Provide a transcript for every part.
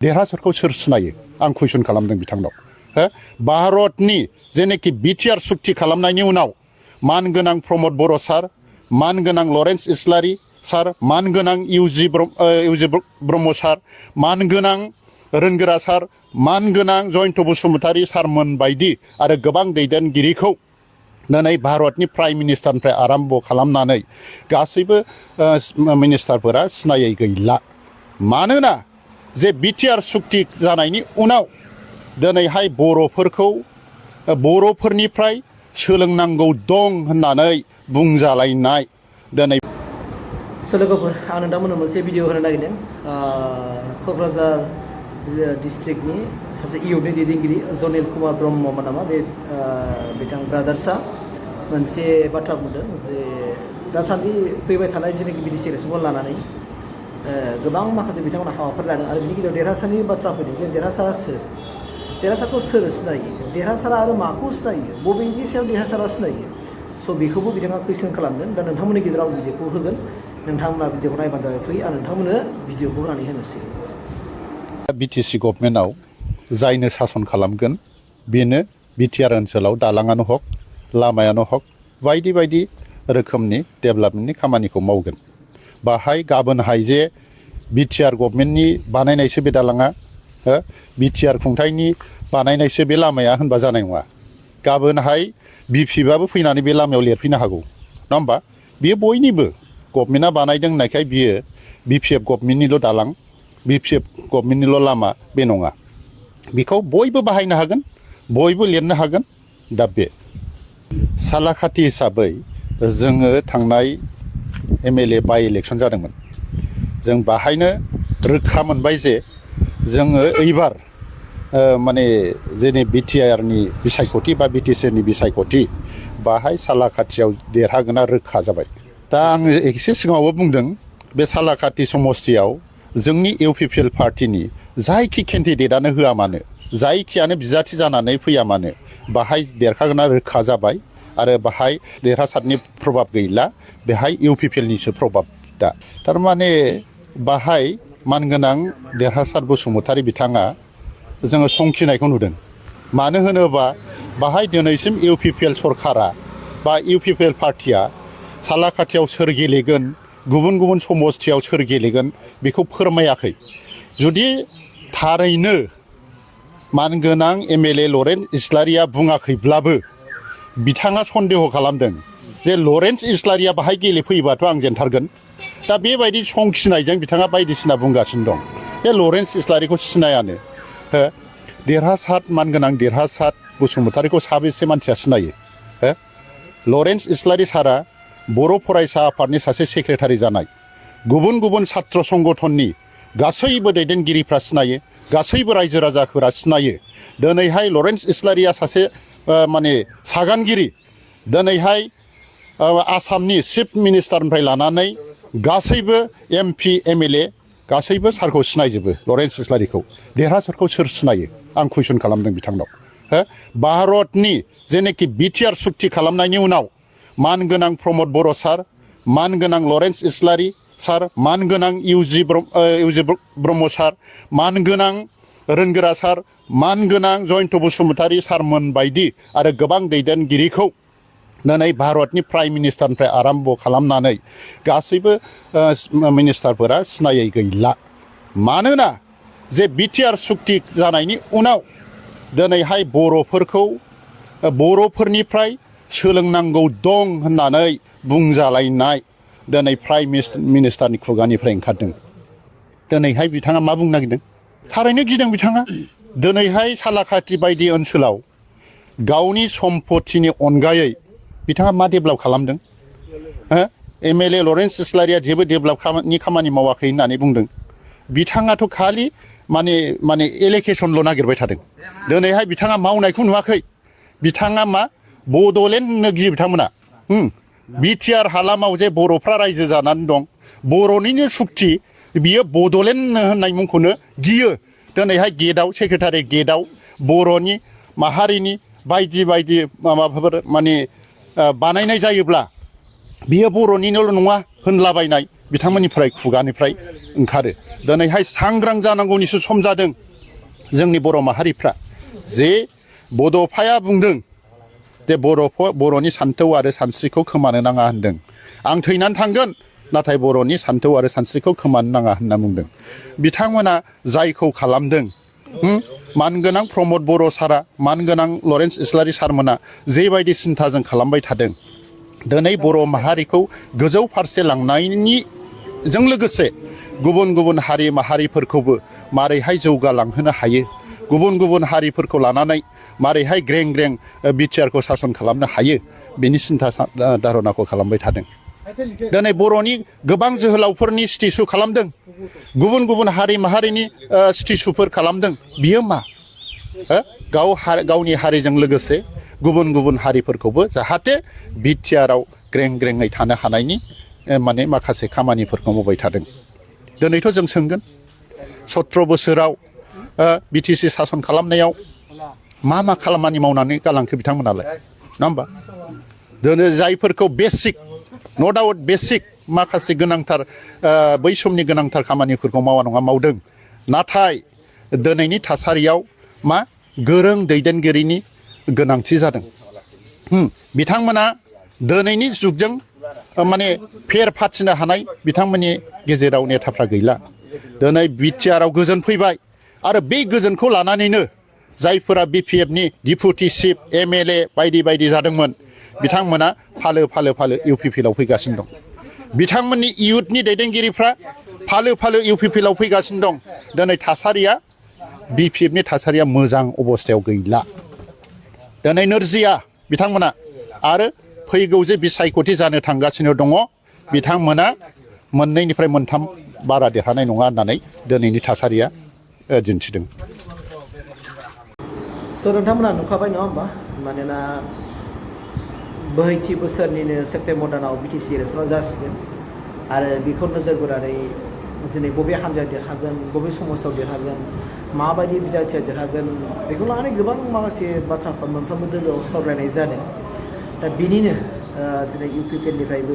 देरहासातखौ सोर सिनायो आं कुइसन खालामदों बिथांनाव हो भारतनि जेनेखि बिटिआर सुक्ति खालामनायनि उनाव मानगोनां प्रमद बर' सार मानगोनां लरेन्स इस्लारि सार मानगोनां इउजि ब्रह्म सार मानगोनां रोनगोरा सार मानगोनां जयन्त बसुमतारी सारमोन बायदि आरो गोबां दैदेनगिरिखौ दिनै भारतनि प्राइम मिनिस्टारनिफ्राय आराम्भ खालामनानै गासैबो मिनिस्टारफोरा सिनायै गैला मानोना जे बिटिआर सुक्ति जानायनि उनाव दिनैहाय बर'फोरनिफ्राय सोलोंनांगौ दं होननानै बुंजालायनाय दिनै लोगोफोर आं नोंथांमोननो मोनसे भिडिअ होनो नागिरदों क'क्राझार डिस्ट्रिक्टनि सासे इयुथनि दैदेनगिरि जनिल कुमार ब्रह्ममोन नामा बे बिथां ब्रादार्सआ मोनसे बाथ्रा बुंदों जे दासान्दि फैबाय थानाय जेनाखि बिटिसि इलेक्सनखौ लानानै गोबां माखासे बिथांमोना हाबाफारि लादों आरो बिनि गेजेराव देरहासातनि बाथ्रा फैदों जे देरहासातआ सोर देरहासातखौ सोर सिनायो देरहासातआ आरो माखौ सिनायो बबेनि सायाव देरहासातआ सिनायो स' बेखौबो बिथाङा कुइसन खालामदों दा नोंथांमोननि गेजेराव आं भिडिअखौ होगोन नोंथांमोना भिडिअखौ नायबानो जाबाय फैयो आं नोंथांमोननो भिडिअखौ होनानै होनोसै बिटिसि गभर्नमेन्टआव जायनो सासन खालामगोन बेनो बिटिआर ओनसोलाव दालाङानो हक लामायानो हक बायदि बायदि रोखोमनि डेभेलपमेन्टनि खामानिखौ मावगोन बाहाय गाबोनहाय जे बिटिआर गभर्नमेन्टनि बानायनायसो बे दालाङा बिटिआर खुंथायनि बानायनायसो बे लामाया होनबा जानाय नङा गाबोनहाय बिपिएफआबो फैनानै बे लामायाव लिरफैनो हागौ नङा होमबा बियो बयनिबो गभर्नमेन्टआ बानायदों होननायखाय बियो बिपिएफ गभर्नमेन्टनिल' दालां बिपिएफ गभर्नमेन्टनिल' लामा बे नङा बेखौ बयबो बाहायनो हागोन बयबो लिरनो हागोन दा बे सालाखाथि हिसाबै जोङो थांनाय एमएलए बाइ इलेक्सन जादोंमोन जों बाहायनो रोखा मोनबाय जे जोङो एइबार माने जोंनि बिटिआरनि बिसायख'थि बा बिटिसिनि बिसायख'थि बाहाय सालाखाथियाव देरहागोना रोखा जाबाय दा आङो एसे सिगाङावबो बुंदों बे सालाखाथि समस्तियाव जोंनि इउपिपिएल पार्टिनि जायखि केन्डिडेटआनो होआ मानो जायखियानो बिजाथि जानानै फैया मानो बाहाय देरहागोना रोखा जाबाय आरो बाहाय देरहासातनि प्रभाब गैला बेहाय इउपिपिएलनिसो प्रभाब दा थारमाने बाहाय मानगोनां देरहासात बसुमतारी बिथाङा जोङो संखिनायखौ नुदों मानो होनोबा बाहाय दिनैसिम इउपिपिएल सरकारा बा इउपिपिएल पार्टिया सालाखाथियाव सोर गेलेगोन गुबुन गुबुन समस्तियाव सोर गेलेगोन बेखौ फोरमायाखै जुदि थारैनो मानगोनां एमएलए लरेन्स इस्लारिया बुङाखैब्लाबो बिथाङा सन्देह खालामदों जे लरेन्स इस्लारिया बाहाय गेलेफैयोबाथ' आं जेनथारगोन दा बेबायदि संखिनायजों बिथाङा बायदिसिना बुंगासिनो दं बे लरेन्स इस्लारिखौ सिनायानो हो देरहासात मानगोनां देरहासात बसुमतारीखौ साबेसे मानसिया सिनायो हो लरेन्स इस्लारि सारा बर' फरायसा आफादनि सासे सेक्रेटारि जानाय गुबुन गुबुन छात्र संगठननि गासैबो दैदेनगिरिफ्रा सिनायो गासैबो रायजो राजाफोरा सिनायो दिनैहाय लरेन्स इस्लारिया सासे माने सागानगिरि दिनैहाय आसामनि चिफ मिनिस्टारनिफ्राय लानानै गासैबो एमपि एमएलए गासैबो सारखौ सिनायजोबो लरेन्स इस्लारिखौ देरहासातखौ सोर सिनायो आं कुइसन खालामदों बिथांनाव हो भारतनि जेनेखि बिटिआर सुक्ति खालामनायनि उनाव मानगोनां प्रमद बर' सार मानगोनां लरेन्स इस्लारि सार मानगोनां इउजि ब्रह्म सार मानगोनां रोनगोरा सार मानगोनां जयन्त बसुमतारी सारमोन बायदि आरो गोबां दैदेनगिरिखौ दिनै भारतनि प्राइम मिनिस्टारनिफ्राय आराम्भ खालामनानै गासैबो मिनिस्टारफोरा सिनायै गैला मानोना जे बिटिआर सुक्ति जानायनि उनाव दिनैहाय बर'फोरनिफ्राय सोलोंनांगौ दं होननानै बुंजालायनाय दिनै प्राइम मिनिस्टारनि खुगानिफ्राय ओंखारदों दिनैहाय बिथाङा मा बुंनो नागिरदों थारैनो गिदों बिथाङा दिनैहाय सालाखाथि बायदि ओनसोलाव गावनि सम्पतिनि अनगायै बिथाङा मा डेभेलप खालामदों हो एमएलए लरेन्स इस्लारिया जेबो डेभेलपनि खामानि मावाखै होननानै बुंदों बिथाङाथ' खालि माने एलोकेसनल' नागिरबाय थादों दिनैहाय बिथाङा मावनायखौ नुवाखै बिथाङा मा बड'लेण्ड होननो गियो बिथांमोना बिटिआर हालामाव जे बर'फ्रा रायजो जानानै दं बर'निनो सुक्ति बियो बड'लेण्ड होननाय मुंखौनो गियो दिनैहाय गेटआव सेक्रेटारि गेटआव बर'नि माहारिनि बायदि बायदि माबाफोर माने बानायनाय जायोब्ला बियो बर'निल' नङा होनलाबायनाय बिथांमोननिफ्राय खुगानिफ्राय ओंखारो दिनैहाय सांग्रां जानांगौनिसो सम जादों जोंनि बर' माहारिफ्रा जे बड'फाया बुंदों जे बर'नि सान्थौ आरो सानस्रिखौ खोमानो नाङा होनदों आं थैनानै थांगोन नाथाय बर'नि सान्थौ आरो सानस्रिखौ खोमानो नाङा होनना बुंदों बिथांमोना जायखौ खालामदों मानगोनां प्रमद बर' सारा मानगोनां लरेन्स इस्लारि सारमोना जेबायदि सिन्थाजों खालामबाय थादों दिनै बर' माहारिखौ गोजौ फारसे लांनायनिजों लोगोसे गुबुन गुबुन हारि माहारिफोरखौबो मारैहाय जौगालांहोनो हायो गुबुन गुबुन हारिफोरखौ लानानै मारैहाय ग्रें ग्रें बिटिआरखौ सासन खालामनो हायो बेनि सिन्था धारनाखौ खालामबाय थादों दिनै बर'नि गोबां जोहोलावफोरनि स्टेचु खालामदों गुबुन गुबुन हारि माहारिनि स्टेचुफोर खालामदों बियो मा गावनि हारिजों लोगोसे गुबुन गुबुन हारिफोरखौबो जाहाथे बिटिआराव ग्रें ग्रेङै थानो हानायनि माने माखासे खामानिफोरखौ मावबाय थादों दिनैथ' जों सोंगोन 17 बोसोराव बिटिसि सासन खालामनायाव मा खामानि मावनानै गालांखो बिथांमोनालाय नङा होमबा दिनै जायफोरखौ बेसिक न' डाउट बेसिक माखासे गोनांथार बै समनि गोनांथार खामानिफोरखौ मावा नङा मावदों नाथाय दिनैनि थासारियाव मा गोरों दैदेनगिरिनि गोनांथि जादों बिथांमोना दिनैनि जुगजों माने फेर फाथिनो हानाय बिथांमोननि गेजेराव नेताफ्रा गैला दिनै बिटिआराव गोजोन फैबाय आरो बे गोजोनखौ लानानैनो जायफोरा बिपिएफनि डिपुटि चिफ एमएलए बायदि बायदि जादोंमोन बिथांमोना फालो इउपिपिएलआव फैगासिनो दं बिथांमोननि इयुथनि दैदेनगिरिफ्रा फालो इउपिपिएलआव फैगासिनो दं दिनै थासारिया बिपिएफनि थासारिया मोजां अबस्थायाव गैला दिनै नोरजिया बिथांमोना आरो फैगौ जे बिसायख'थि जानो थांगासिनो दङ बिथांमोना मोननैनिफ्राय मोनथाम बारा देरहानाय नङा होननानै दिनैनि थासारिया दिन्थिदों नोंथांमोना नुखाबाय नङा होमबा मानोना बोहैथि बोसोरनिनो सेप्तेम्बर दानाव बिटिसि इलेक्सना जासिगोन आरो बेखौ नोजोर बोनानै दिनै बबे हान्जाया देरहागोन बबे समाजाव देरहागोन माबायदि बिजाथिया देरहागोन बेखौ लानानै गोबां माखासे बाथ्राफोर मोनफ्रोमबो दोलोआव सावरायनाय जादों दा बिनिनो दिनै इउपिपिएलनिफ्रायबो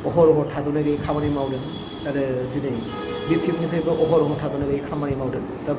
अहरह थाद'नाय गैयै खामानि मावदों आरो दिनै बिपिएफनिफ्रायबो अहरह थाद'नाय गैयै खामानि मावदों दा